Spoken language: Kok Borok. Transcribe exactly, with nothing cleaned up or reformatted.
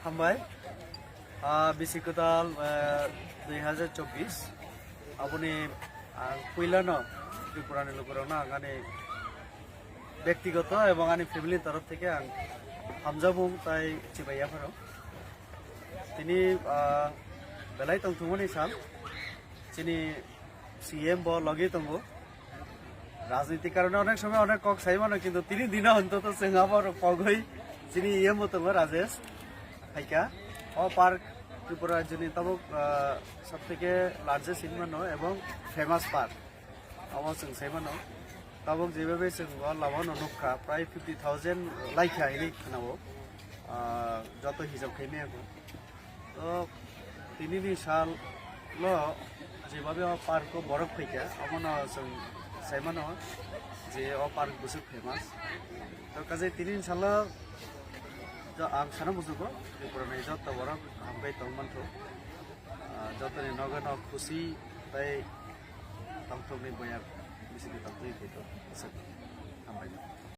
Hambai. Ah, bisi kwtal, eh, dui hazar chobbish. Aboni ang puilano Tripurani lukurokno ang ani bektigoto ebong ani family torof theke ang hamjamung tai chibai yapharo. Tini, ah, belai tongthumani sal. Chini C M bo logi tongo. Rajniti karone onek somoy onek kok sai mano, kintu tini dino ontoto chwng abo pogwi chini E M bo tongo Rajesh. Phaikha. O park Tripura rajyoni tabuk, ah, sabtheke largest hinwi mano ebong famous park. Abo chwng sai mano. Tabuk jebhabe chwng o lamano nukha, prai fifty thousand laikha hinwi khnao. Ah, joto hisab khaimaya kho. To, tinini sal lo jebhabe o park o borok phaikha, omono chwng sai mano je o park bwswk famous. To, kaje tinini salo jo ang sana musugo, Tripura ni joto borok hambai tong mantho. Ah, jotoni nogo no khusi tai tongthokni boya bisingni tongthokni kaitor. Hambai.